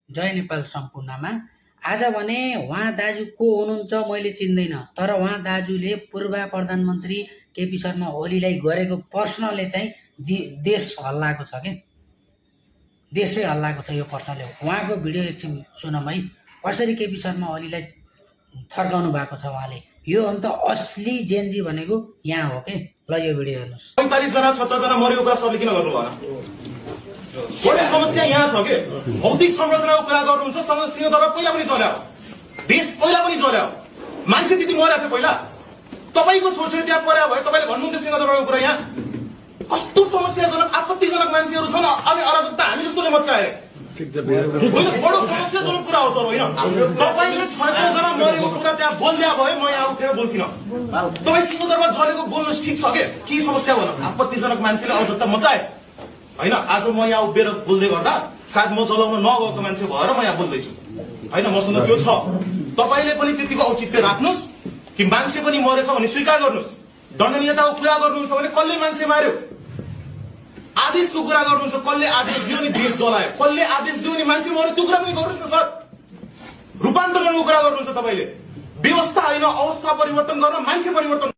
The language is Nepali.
जय नेपाल सम्पूर्णमा। आज भने उहाँ दाजु को हुनुहुन्छ मैले चिन्दैन, तर उहाँ दाजुले पूर्व प्रधानमन्त्री केपी शर्मा ओलीलाई गरेको प्रश्नले चाहिँ देश हल्लाएको छ के, देशै हल्लाएको छ यो प्रश्नले। उहाँको भिडियो एकछिन सुनौँ है, कसरी केपी शर्मा ओलीलाई थर्काउनु भएको छ उहाँले। यो अन्त असली जेनजी भनेको यहाँ हो के। ल यो भिडियो हेर्नुहोस्। 45 जना 70 जना मरेको कुरा सरले किन गर्नु भएन? बढी समस्या यहाँ छ के भौतिक संरचनाको कुरा गर्नुहुन्छ। सिंहदरबार पहिला पनि चल्यो, देश पहिला पनि चल्यो, मान्छे त्यति मरेको थियो पहिला। तपाईको छोरछोरी त्यहाँ पर्या भयो, तपाईले भन्नुहुन्थ्यो सिंहदरबारको कुरा। यहाँ कस्तो समस्याजनक आपत्तिजनक मान्छेहरू छन् अनि अराजकता हामी जस्तोले मचाए। होइन बडो समस्याजनक कुरा हो सर। होइन तपाईले 76 जना मरेको कुरा त्यहाँ बोल्दै भए म यहाँ उठेर बोल्थिन। तपाई सिंहदरबार जलेको बोल्नुहोस्, ठिक छ के समस्या भन। आपत्तिजनक मान्छेले अराजकता मचाए। होइन आज म यहाँ उभिएर बोल्दै गर्दा सायद म जलाउन नगएको मान्छे भएर म यहाँ बोल्दैछु। होइन मसँग त्यो छ। तपाईले पनि त्यतिको औचित्य राख्नुहोस् कि मान्छे पनि मरेछ भने स्वीकार गर्नुहोस्। दण्डनीयताको कुरा गर्नुहुन्छ भने कसले मान्छे मार्यो, आदेशको कुरा गर्नुहुन्छ, कसले आदेश दियो नि देश जलायो, कसले आदेश दियो नि मान्छे मर्यो, त्यो कुरा पनि गर्नुहोस् न सर। रूपान्तरणको कुरा गर्नुहुन्छ तपाईले। व्यवस्था होइन अवस्था परिवर्तन गर्न मान्छे परिवर्तन